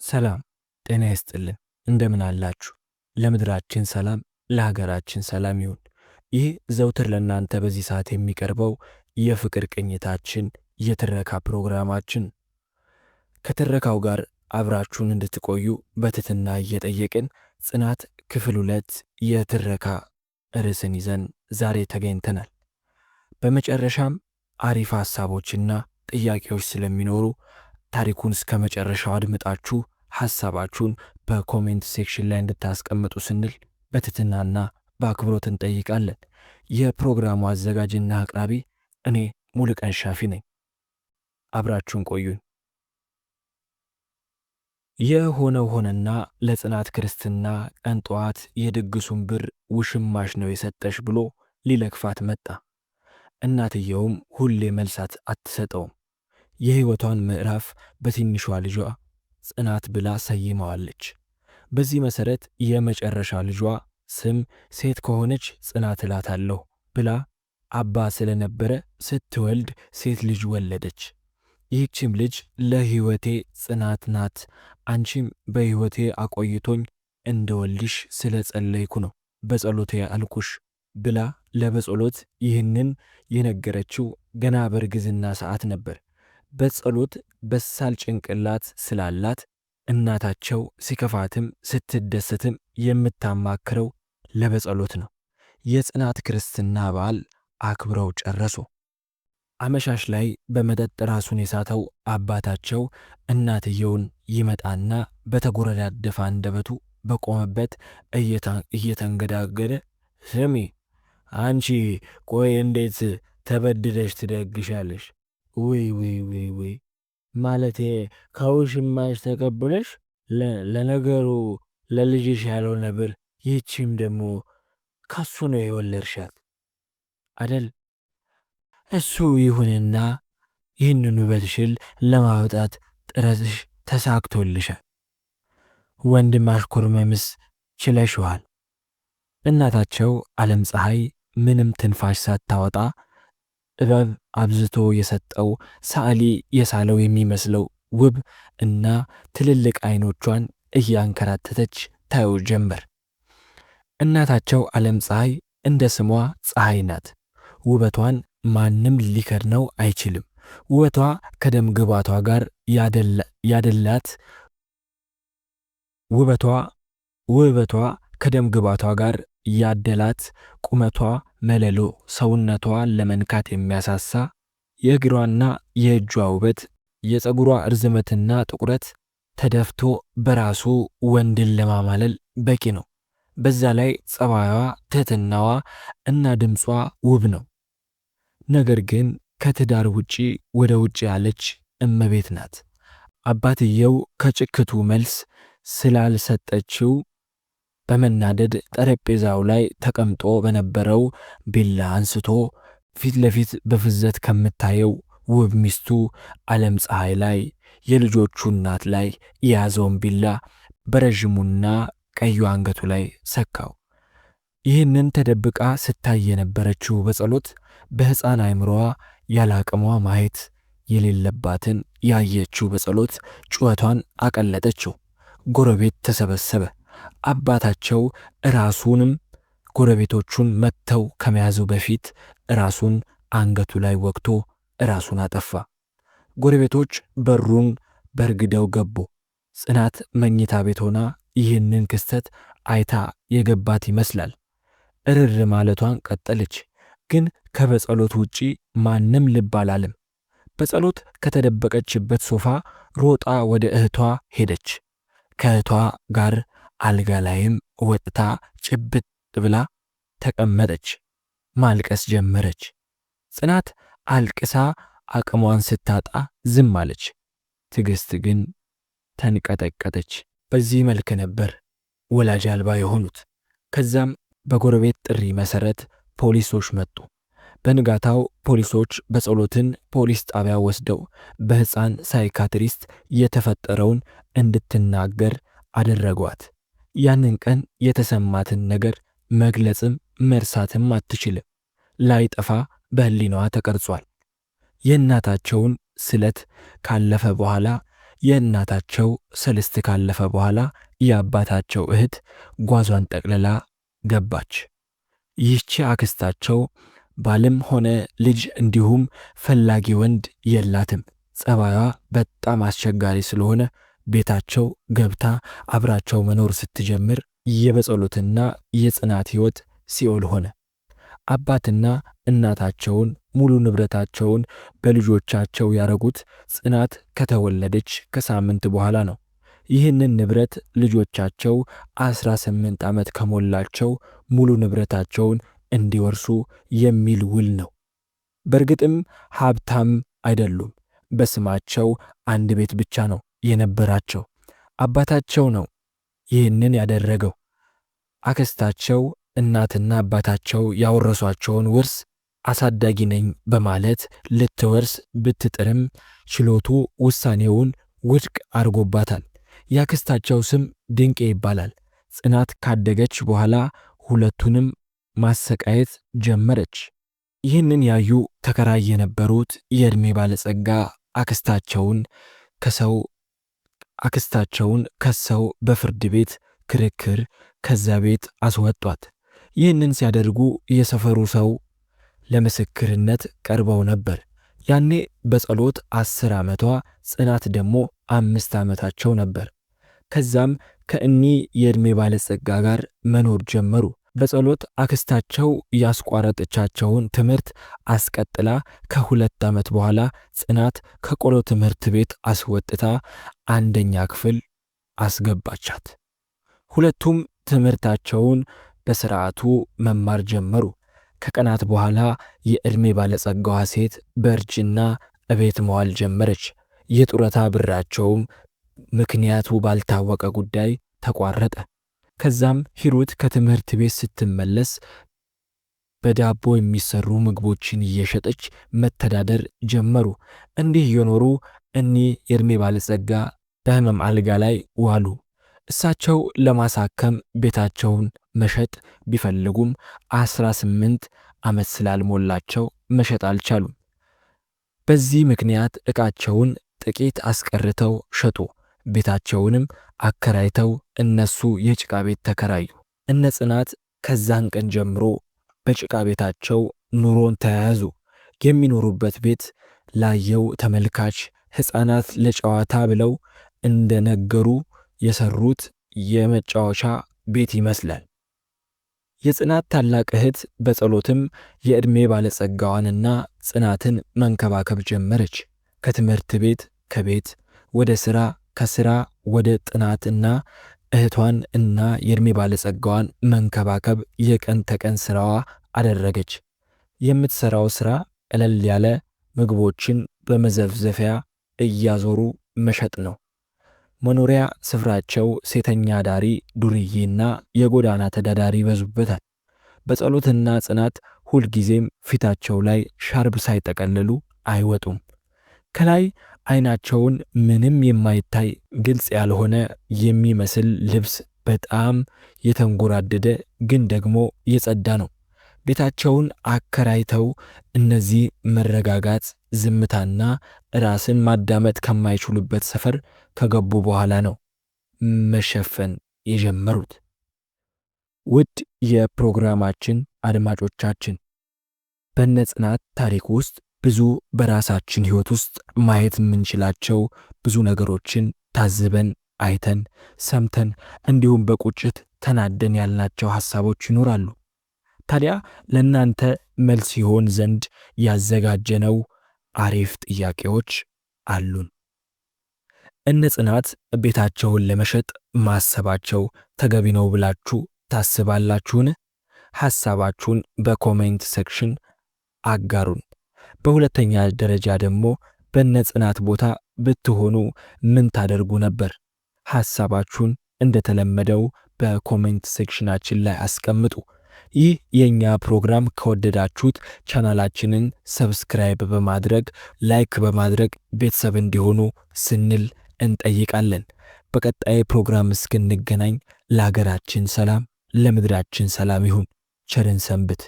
ሰላም ጤና ይስጥልን። እንደምን አላችሁ? ለምድራችን ሰላም፣ ለሀገራችን ሰላም ይሁን። ይህ ዘውትር ለእናንተ በዚህ ሰዓት የሚቀርበው የፍቅር ቅኝታችን የትረካ ፕሮግራማችን፣ ከትረካው ጋር አብራችሁን እንድትቆዩ በትህትና እየጠየቅን ጽናት ክፍል 2 የትረካ ርዕስን ይዘን ዛሬ ተገኝተናል። በመጨረሻም አሪፍ ሐሳቦችና ጥያቄዎች ስለሚኖሩ ታሪኩን እስከ መጨረሻው አድምጣችሁ ሐሳባችሁን በ comment section ላይ እንድታስቀምጡ ስንል በትህትናና በአክብሮት እንጠይቃለን። የፕሮግራሙ አዘጋጅና አቅራቢ እኔ ሙሉቀን ሻፊ ነኝ። አብራችሁን ቆዩን። የሆነው ሆነና ለጽናት ክርስትና ቀን ጠዋት የድግሱን ብር ውሽማሽ ነው የሰጠሽ ብሎ ሊለክፋት መጣ። እናትየውም ሁሌ መልሳት አትሰጠውም። የሕይወቷን ምዕራፍ በትንሿ ልጇ ጽናት ብላ ሰይመዋለች። በዚህ መሰረት የመጨረሻ ልጇ ስም ሴት ከሆነች ጽናት እላታለሁ ብላ አባ ስለነበረ ስትወልድ ሴት ልጅ ወለደች። ይህችም ልጅ ለሕይወቴ ጽናት ናት፣ አንቺም በሕይወቴ አቆይቶኝ እንደወልድሽ ስለ ጸለይኩ ነው በጸሎቴ አልኩሽ ብላ ለበጸሎት ይህንን የነገረችው ገና በእርግዝና ሰዓት ነበር። በጸሎት በሳል ጭንቅላት ስላላት እናታቸው ሲከፋትም ስትደሰትም የምታማክረው ለበጸሎት ነው። የጽናት ክርስትና በዓል አክብረው ጨረሱ። አመሻሽ ላይ በመጠጥ ራሱን የሳተው አባታቸው እናትየውን ይመጣና በተጎረዳደፈ አንደበቱ በቆመበት እየተንገዳገደ፣ ስሚ አንቺ፣ ቆይ እንዴት ተበድለሽ ትደግሻለሽ? ውይ ውይ ውይ ውይ፣ ማለቴ ከውሽማሽ ተቀብለሽ፣ ለነገሩ ለልጅሽ ያልሆነ ብር፣ ይህቺም ደግሞ ከሱ ነው የወለድሻት አደል? እሱ ይሁንና ይህንን ውበትሽን ለማውጣት ጥረትሽ ተሳክቶልሻል። ወንድም ማሽኮርመምስ ችለሽዋል። እናታቸው ዓለም ፀሐይ ምንም ትንፋሽ ሳታወጣ ጥበብ አብዝቶ የሰጠው ሰዓሊ የሳለው የሚመስለው ውብ እና ትልልቅ አይኖቿን እያንከራተተች ታየው ጀመር። እናታቸው ዓለም ፀሐይ እንደ ስሟ ፀሐይ ናት። ውበቷን ማንም ሊከድነው አይችልም። ውበቷ ከደም ግባቷ ጋር ያደላት ውበቷ ከደም ግባቷ ጋር ያደላት ቁመቷ መለሎ፣ ሰውነቷን ለመንካት የሚያሳሳ የእግሯና የእጇ ውበት፣ የፀጉሯ እርዝመትና ጥቁረት ተደፍቶ በራሱ ወንድን ለማማለል በቂ ነው። በዛ ላይ ጸባይዋ፣ ትህትናዋ እና ድምጿ ውብ ነው። ነገር ግን ከትዳር ውጪ ወደ ውጭ ያለች እመቤት ናት። አባትየው ከጭክቱ መልስ ስላልሰጠችው በመናደድ ጠረጴዛው ላይ ተቀምጦ በነበረው ቢላ አንስቶ ፊት ለፊት በፍዘት ከምታየው ውብ ሚስቱ ዓለም ፀሐይ ላይ፣ የልጆቹ እናት ላይ የያዘውን ቢላ በረዥሙና ቀዩ አንገቱ ላይ ሰካው። ይህንን ተደብቃ ስታይ የነበረችው በጸሎት በሕፃን አይምሮዋ ያላቅሟ ማየት የሌለባትን ያየችው በጸሎት ጩኸቷን አቀለጠችው። ጎረቤት ተሰበሰበ። አባታቸው ራሱንም ጎረቤቶቹን መጥተው ከመያዙ በፊት ራሱን አንገቱ ላይ ወግቶ ራሱን አጠፋ። ጎረቤቶች በሩን በርግደው ገቡ። ጽናት መኝታ ቤት ሆና ይህንን ክስተት አይታ የገባት ይመስላል። እርር ማለቷን ቀጠለች። ግን ከበጸሎት ውጪ ማንም ልብ አላለም። በጸሎት ከተደበቀችበት ሶፋ ሮጣ ወደ እህቷ ሄደች። ከእህቷ ጋር አልጋ ላይም ወጥታ ጭብጥ ብላ ተቀመጠች። ማልቀስ ጀመረች። ጽናት አልቅሳ አቅሟን ስታጣ ዝም አለች። ትዕግስት ግን ተንቀጠቀጠች። በዚህ መልክ ነበር ወላጅ አልባ የሆኑት። ከዛም በጎረቤት ጥሪ መሰረት ፖሊሶች መጡ። በንጋታው ፖሊሶች በጸሎትን ፖሊስ ጣቢያ ወስደው በሕፃን psychiatrist የተፈጠረውን እንድትናገር አደረጓት። ያንን ቀን የተሰማትን ነገር መግለጽም መርሳትም አትችልም። ላይጠፋ በህሊናዋ ተቀርጿል። የእናታቸውን ስለት ካለፈ በኋላ የእናታቸው ሰልስት ካለፈ በኋላ የአባታቸው እህት ጓዟን ጠቅልላ ገባች። ይህቺ አክስታቸው ባልም ሆነ ልጅ እንዲሁም ፈላጊ ወንድ የላትም። ጸባይዋ በጣም አስቸጋሪ ስለሆነ ቤታቸው ገብታ አብራቸው መኖር ስትጀምር የበጸሎትና የጽናት ሕይወት ሲኦል ሆነ። አባትና እናታቸውን ሙሉ ንብረታቸውን በልጆቻቸው ያረጉት ጽናት ከተወለደች ከሳምንት በኋላ ነው። ይህንን ንብረት ልጆቻቸው 18 ዓመት ከሞላቸው ሙሉ ንብረታቸውን እንዲወርሱ የሚል ውል ነው። በእርግጥም ሀብታም አይደሉም። በስማቸው አንድ ቤት ብቻ ነው የነበራቸው። አባታቸው ነው ይህንን ያደረገው። አክስታቸው እናትና አባታቸው ያወረሷቸውን ውርስ አሳዳጊ ነኝ በማለት ልትወርስ ብትጥርም ችሎቱ ውሳኔውን ውድቅ አድርጎባታል። የአክስታቸው ስም ድንቄ ይባላል። ጽናት ካደገች በኋላ ሁለቱንም ማሰቃየት ጀመረች። ይህንን ያዩ ተከራይ የነበሩት የዕድሜ ባለጸጋ አክስታቸውን ከሰው አክስታቸውን ከሰው በፍርድ ቤት ክርክር ከዛ ቤት አስወጧት። ይህንን ሲያደርጉ የሰፈሩ ሰው ለምስክርነት ቀርበው ነበር። ያኔ በጸሎት 10 ዓመቷ፣ ጽናት ደግሞ 5 ዓመታቸው ነበር። ከዛም ከእኒህ የዕድሜ ባለጸጋ ጋር መኖር ጀመሩ። በጸሎት አክስታቸው ያስቋረጠቻቸውን ትምህርት አስቀጥላ ከ2 ዓመት በኋላ ጽናት ከቆሎ ትምህርት ቤት አስወጥታ አንደኛ ክፍል አስገባቻት። ሁለቱም ትምህርታቸውን በስርዓቱ መማር ጀመሩ። ከቀናት በኋላ የዕድሜ ባለጸጋዋ ሴት በእርጅና እቤት መዋል ጀመረች። የጡረታ ብራቸውም ምክንያቱ ባልታወቀ ጉዳይ ተቋረጠ። ከዛም ሂሩት ከትምህርት ቤት ስትመለስ በዳቦ የሚሰሩ ምግቦችን እየሸጠች መተዳደር ጀመሩ። እንዲህ እየኖሩ እኒህ የዕድሜ ባለጸጋ በህመም አልጋ ላይ ዋሉ። እሳቸው ለማሳከም ቤታቸውን መሸጥ ቢፈልጉም 18 ዓመት ስላልሞላቸው መሸጥ አልቻሉም። በዚህ ምክንያት ዕቃቸውን ጥቂት አስቀርተው ሸጡ። ቤታቸውንም አከራይተው እነሱ የጭቃ ቤት ተከራዩ። እነ ጽናት ከዛን ቀን ጀምሮ በጭቃ ቤታቸው ኑሮን ተያያዙ። የሚኖሩበት ቤት ላየው ተመልካች ሕፃናት ለጨዋታ ብለው እንደነገሩ የሰሩት የመጫወቻ ቤት ይመስላል። የጽናት ታላቅ እህት በጸሎትም የዕድሜ ባለጸጋዋንና ጽናትን መንከባከብ ጀመረች። ከትምህርት ቤት ከቤት ወደ ስራ፣ ከስራ ወደ ጥናትና እህቷን እና የዕድሜ ባለጸጋዋን መንከባከብ የቀን ተቀን ስራዋ አደረገች። የምትሰራው ስራ ቀለል ያለ ምግቦችን በመዘፍዘፊያ እያዞሩ መሸጥ ነው። መኖሪያ ስፍራቸው ሴተኛ አዳሪ፣ ዱርዬና የጎዳና ተዳዳሪ ይበዙበታል። በጸሎትና ጽናት ሁልጊዜም ፊታቸው ላይ ሻርብ ሳይጠቀልሉ አይወጡም። ከላይ አይናቸውን ምንም የማይታይ ግልጽ ያልሆነ የሚመስል ልብስ በጣም የተንጎራደደ ግን ደግሞ የጸዳ ነው። ቤታቸውን አከራይተው እነዚህ መረጋጋት፣ ዝምታና ራስን ማዳመጥ ከማይችሉበት ሰፈር ከገቡ በኋላ ነው መሸፈን የጀመሩት። ውድ የፕሮግራማችን አድማጮቻችን፣ በነ ጽናት ታሪክ ውስጥ ብዙ በራሳችን ሕይወት ውስጥ ማየት የምንችላቸው ብዙ ነገሮችን ታዝበን፣ አይተን፣ ሰምተን እንዲሁም በቁጭት ተናደን ያልናቸው ሐሳቦች ይኖራሉ። ታዲያ ለእናንተ መልስ ይሆን ዘንድ ያዘጋጀነው አሪፍ ጥያቄዎች አሉን። እነ ጽናት ቤታቸውን ለመሸጥ ማሰባቸው ተገቢ ነው ብላችሁ ታስባላችሁን? ሐሳባችሁን በ comment section አጋሩን። በሁለተኛ ደረጃ ደግሞ በነ ጽናት ቦታ ብትሆኑ ምን ታደርጉ ነበር? ሐሳባችሁን እንደተለመደው በ comment section ኣችን ላይ አስቀምጡ። ይህ የእኛ ፕሮግራም ከወደዳችሁት ቻናላችንን subscribe በማድረግ፣ like በማድረግ ቤተሰብ እንዲሆኑ ስንል እንጠይቃለን። በቀጣይ ፕሮግራም እስክንገናኝ ለሀገራችን ሰላም፣ ለምድራችን ሰላም ይሁን። ቸርን ሰንብት።